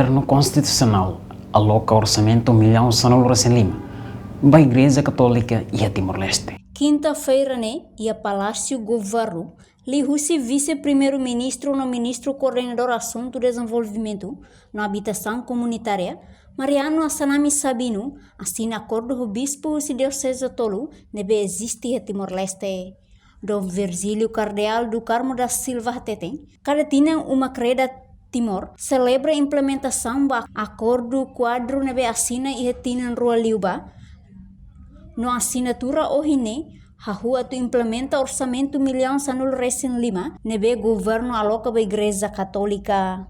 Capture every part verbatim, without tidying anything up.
Governu Konstitusionál aloka orsamentu millaun sanulu-resin-lima ba Igreja Katólika iha Timor-Leste. Kinta-feira ne'e, iha Palásiu Governu, liuhusi Vise-Primeiru-Ministru no Ministru Koordenadór Asuntu Dezenvolvimentu no Abitasaun Komunitária, Mariano Assanami Sabino, asina akordu ho bispu husi dioseze tolu ne'ebé eziste iha Timor-Leste. Dom Virgílio Cardeal do Carmo da Silva hateten, kada tinan Uma Kreda Timor selebra implementasaun ba akordu kuadru ne'ebé asina iha tinan rua liubá, no asinatura ohin ne'e hahú atu implementa orsamentu millaun sanulu-resin-lima ne'ebé governu aloka ba Igreja Katólika.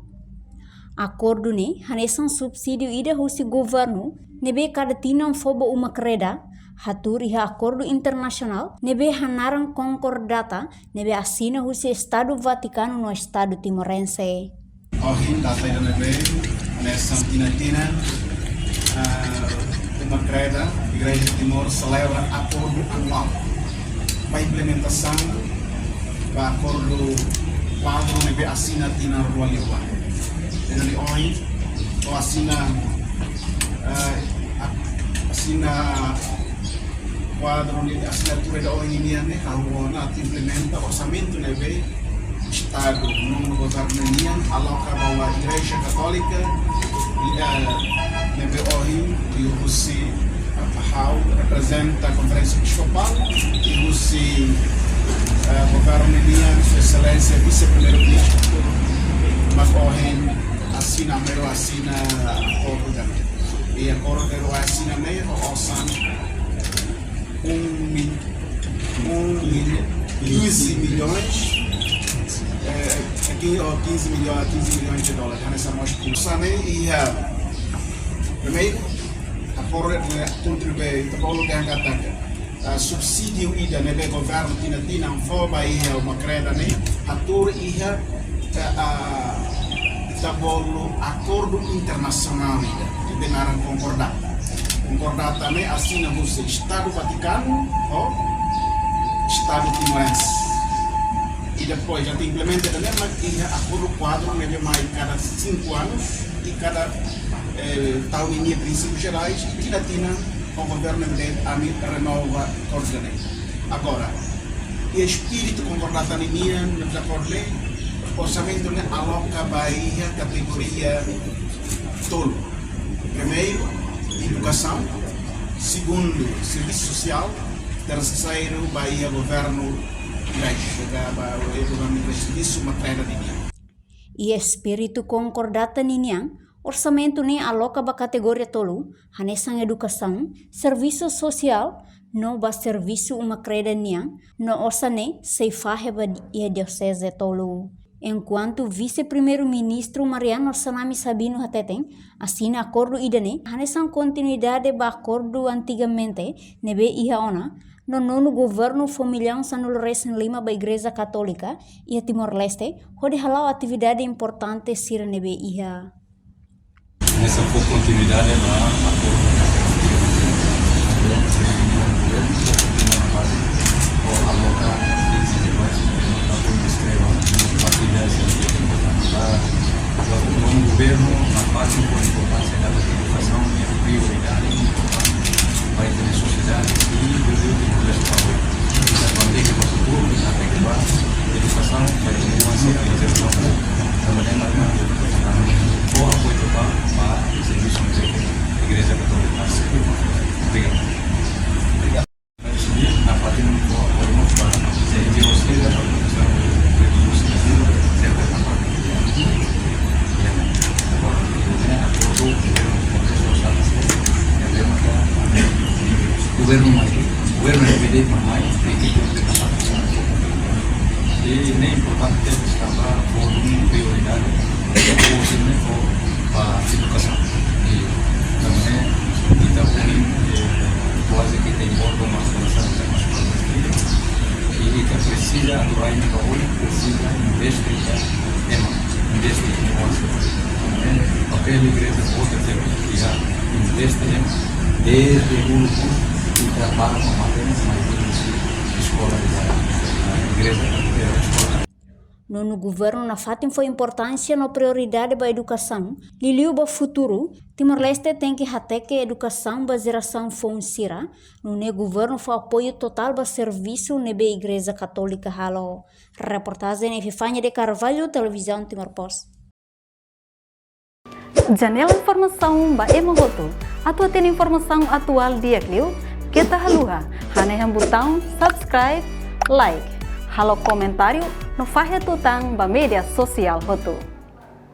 Akordu ne'e hanesan subsídiu ida husi governu ne'ebé kada tinan fó ba Uma Kreda, hatuur iha akordu internasionál ne'ebé hanaran konkordata ne'ebé asina husi Estadu Vatikanu no Estadu Timorense. Ohin data ida ne'ebé, hanesan tinan-tinan, ah, Uma Kreda, Igreja Timor selebra akordu anuál ba implementasaun ba akordu kuadru ne'ebé asina tinan rua liubá. Jadi ohin, to'o asina, ah, asina kuadru ne'e, asinatura ida ohin nian ne'e, hahú ona atu implementa orsamentu ne'ebé Estadu, nonu governu nian aloka ba Igreja Katólika, i, eh, ne'ebé ohin liuhusi, eh, ha'u reprezenta Konferénsia Episkopál, liuhusi, eh, governu nian, Sua Exelénsia Vise-Primeiru-Ministru, mak ohin asina, primeiru asina akordu ida-ne'e. I akordu ida asina ne'e ho osan um mi-, um milhão, quinze milhões, eh, aqui, ó, quinze milhões, quinze milhões de dólares, hanesan mós pulsa ne'e iha, primeiru, akordu, eh, kontribui, ita bolu ke angkat tangka. Ah, subsídiu ida ne'ebé governu tinan-tinan fó ba iha Uma Kreda ne'e, hatuur iha, eh, ah, ita bolu akordu internasionál ida, ita naran konkordata. Konkordata ne'e asina husi Estadu Vatikanu ho Estadu Timorense. I depois atu implementa ida-ne'e mak iha akordu kuadru ne'ebé mai kada sinku anus, i kada, eh, tahun ninia prinsípius jerais, tinan-tinan ho governu ne'ebé ami renova akordu ne'e. Agora, iha espíritu konkordata ninian, ne'ebé akordu ne'e, orsamentu ne'e aloka ba iha kategoria tolu. Primeiru, edukasaun. Segundu, servisu sosiál. Terseiru, ba iha governu igreja, ba iha governu igreja, servisu matrena ninian. Iha espíritu konkordata ninian, orsamentu ne'e aloka ba kategoria tolu, hanesan edukasaun, servisu sosiál, no ba servisu Uma Kreda nian, no osan ne'e sei fahe ba iha dioseze tolu. Enkuantu Vise-Primeiru-Ministru Mariano Assanami Sabino hateten, asina akordu ida-ne'e hanesan kontinuidade ba akordu antigamente ne'ebé iha ona, no nonu governu fó millaun sanulu-resin-lima ba Igreja Katólika iha Timor-Leste, hodi hala'o atividade importante sira ne'ebé iha. Hanesan fó kontinuidade ba akordu. Governu, na parte, fó importánsia dada edukasaun, ne'e prioridade ba ita-nia sosiedade, i durante o resto da vida. Ita bandeira ba futuru, ita tenke ba edukasaun, ba ita-nia mudansa, ba ita-nia povu, tanba ne'e mak ami fó apoiu totál ba servisu ne'ebé Igreja Katólika. Obrigadu. Obrigadu. Na parte ne'e fó apoiu ba N G Os, governu mai, governu ne'ebé de'it mak mai, ekipa ne'ebé mai. I ne'e importante, tanba fó prioridade, fó, ne'e fó ba edukasaun. I tanba ne'e ita ohin, eh, kuaze ke ita envolve mais edukasaun, ita mais produtivu. I ita presiza atu rai ne'e ba oin, presiza investe ita ema, investe ita kuaze. Eh, papél igreja, outra sempre, ita investe ema, desde grupu, ita para para matéria, mas eskola, igreja, eskola. Nonu, governu nafatin fó importánsia no prioridade ba edukasaun, liuliu ba futuru. Timor-Leste tenke hateke edukasaun ba jerasaun foun sira, nune'e governu fó apoiu totál ba servisu ne'ebé Igreja Katólika halo. Reportajen Epifania de Carvalho, Televizaun Timor Post. Janela informasaun ba ema hotu. Atu hatene informasaun atuál di'ak liu, keta haluha hanehan butaun subscribe, like, halo komentáriu no fahe tutan ba média sosiál hotu.